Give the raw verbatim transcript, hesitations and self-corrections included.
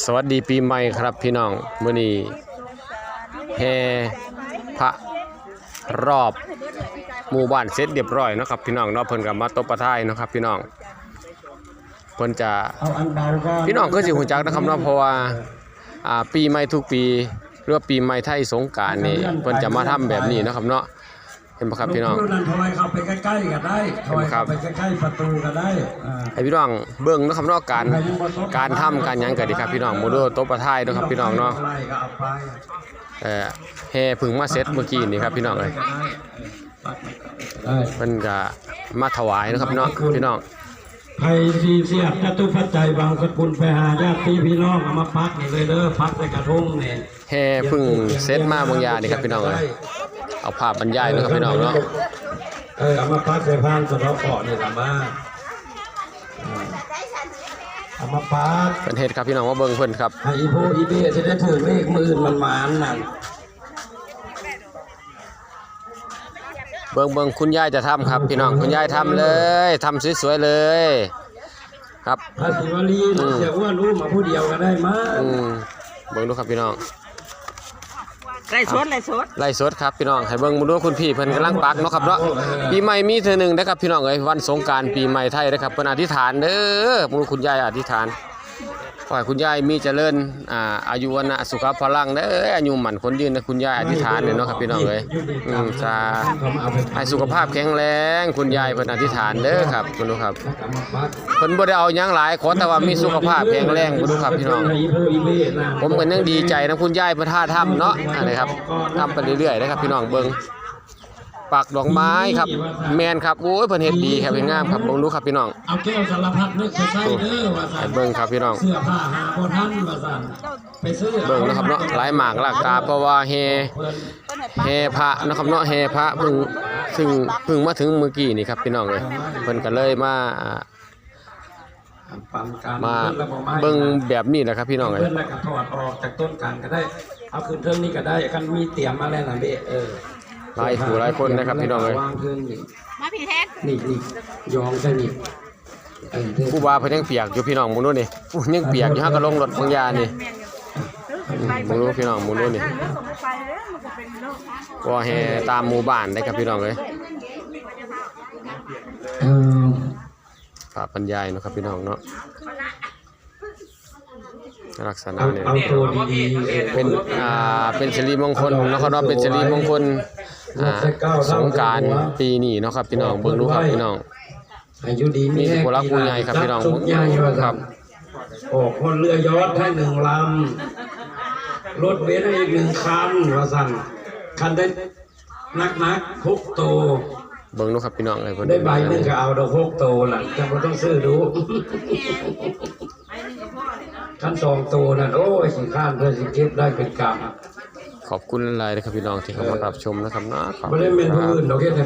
สวัสดีปีใหม่ครับพี่น้อง มื้อนี้แห่พระรอบหมู่บ้านเสร็จเรียบร้อยเนาะครับพี่น้องเนาะ เพิ่นก็มาตบประทายเนาะครับพี่น้อง เพิ่นจะ เอาอันเบาก่อน พี่น้องก็สิฮู้จักนะครับเนาะ เพราะว่า อ่า ปีใหม่ทุกปี หรือว่าปีใหม่ไทยสงกรานต์นี่ เพิ่นจะมาทำแบบนี้เนาะครับเนาะ เห็นบ่ครับพี่น้อง หลวงปู่นั่นถอยเข้าไปใกล้ๆก็ได้ ถอยเข้าไปใกล้ๆประตูก็ได้ อ่า ให้พี่น้องเบิ่งนะครับเนาะ การ การทำการหยังก็ดีครับพี่น้อง มาดูตบประทายเนาะครับพี่น้องเนาะ อะไรก็เอาไป เอ่อ แห่เพิ่งมาเสร็จเมื่อกี้นี่ครับพี่น้องเอ้ย ได้ เพิ่นก็มาถวายนะครับเนาะพี่น้อง ไผสิเสียบจตุปัจจัยบางสกุลไปหาญาติพี่น้อง เอามาปักนี่เลยเด้อ ปักใส่กระทงนี่ แห่เพิ่งเสร็จมาบางอย่างนี่ครับพี่น้องเอ้ย เอาภาพบรรยายนะครับพี่น้องเนาะ เออ เอามาปักใส่พานสะเดาะเคราะห์นี่ล่ะมา เออ เอามาปัก เพิ่นเฮ็ดครับพี่น้อง มาเบิ่งเพิ่นครับ ให้อีโพอีเบ้สิได้ถืกเลขมื้ออื่นมันหมานนั่น เบิ่งเบิ่งคุณยายจะทำครับพี่น้อง คุณยายทำเลย ทำสวยๆเลย ครับ พระศิวลี อืม เสียอ้วนอุ้มมาผู้เดียวก็ได้มา อืม เบิ่งดูครับพี่น้อง ไลฟ์สด ไลฟ์สด ไลฟ์สดครับพี่น้อง ให้เบิ่งดูคุณพี่เพิ่นกำลังปักเนาะครับเนาะ ปีใหม่มีเทื่อหนึ่งนะครับพี่น้องเอ้ย วันสงกรานต์ปีใหม่ไทยนะครับ เพิ่นอธิษฐานเด้อ คุณยายอธิษฐาน ขอให้คุณยายมีเจริญ อ่า อายุวรรณะสุขะพลังเด้อ อายุหมั่นขวัญยืนนะ คุณยายอธิษฐานเลยเนาะครับพี่น้องเอ้ย อืม สา ให้สุขภาพแข็งแรง คุณยายเพิ่นอธิษฐานเด้อครับ เบิ่งดูครับ เพิ่นบ่ได้เอาหยังหลาย ขอแต่ว่ามีสุขภาพแข็งแรง เบิ่งดูครับพี่น้อง ผมก็ยังดีใจนะ คุณยายเพิ่นท่าทำเนาะ อันนี้ครับ ทำไปเรื่อยๆนะครับพี่น้อง เบิ่ง ปักดอกไม้ครับ แม่นครับ โอ้ย เพิ่นเฮ็ดดีครับ เฮ็ดงามครับ เบิ่งดูครับพี่น้อง เอาแก้วสารพัดนึกใส่เด้อว่าซั่น ให้เบิ่งครับพี่น้อง เสื้อผ้าหาบ่ทันว่าซั่น ไปซื้อ เบิ่งนะครับเนาะ หลายหมากหลากตา เพราะว่าแห่ แห่พระนะครับเนาะ แห่พระเพิ่ง ซึ่งเพิ่งมาถึงเมื่อกี้นี่ครับพี่น้องเอ้ย เพิ่นก็เลยมา อ่า ปันกัน มา เพิ่นละบ่มา เบิ่งแบบนี้แหละครับพี่น้องเอ้ย เพิ่นละก็ถอดออกจากต้นกันก็ได้ เอาขึ้นเทิงนี่ก็ได้ คันมีเตรียมมาแล้วน่ะเด้ เออ หลายผู้หลายคนนะครับพี่น้องเอ้ย วางเทิงนี่ มาพี่แทน นี่ นี่ ยองใส่นี่ เออ เทิง ครูบาเพิ่นยังเปียกอยู่พี่น้อง เบิ่งดูนี่ อู้ ยังเปียกอยู่ เฮาก็ลงรถบางยานี่ เบิ่งดูพี่น้อง เบิ่งดูนี่ ก็แห่ตามหมู่บ้านได้ครับพี่น้องเอ้ย เออ ภาพบรรยายเนาะครับพี่น้องเนาะ ลักษณะ เอา เนี่ย เอาตัวดีๆ เออ เป็น อ่า เป็นสิริมงคลเนาะครับเนาะ เป็นสิริมงคล อ่า สงกรานต์ปีนี้เนาะครับพี่น้อง เบิ่งดูครับพี่น้อง อายุดีมี มีแต่ผู้หลักผู้ใหญ่ครับพี่น้อง สุขใหญ่ว่าซั่น ครับ ออกคนเรือยอชต์ให้หนึ่งลำ รถเบนซ์อีกหนึ่งคันว่าซั่น คันได้ นักๆ หกโต เบิ่งดูครับพี่น้องเอ้ย เพิ่น ได้ใบหนึ่งก็เอาดอกหกโตล่ะ จะบ่ต้องซื้อดู คันสองโตนั่น โอ้ย ขี้คร้านเพิ่นสิเก็บได้เป็นกำ ขอบคุณหลายๆนะครับพี่น้องที่เข้ามารับชมนะครับเนาะ ขอบคุณครับ บ่ได้แม่นผู้อื่นดอก เฮ็ดให้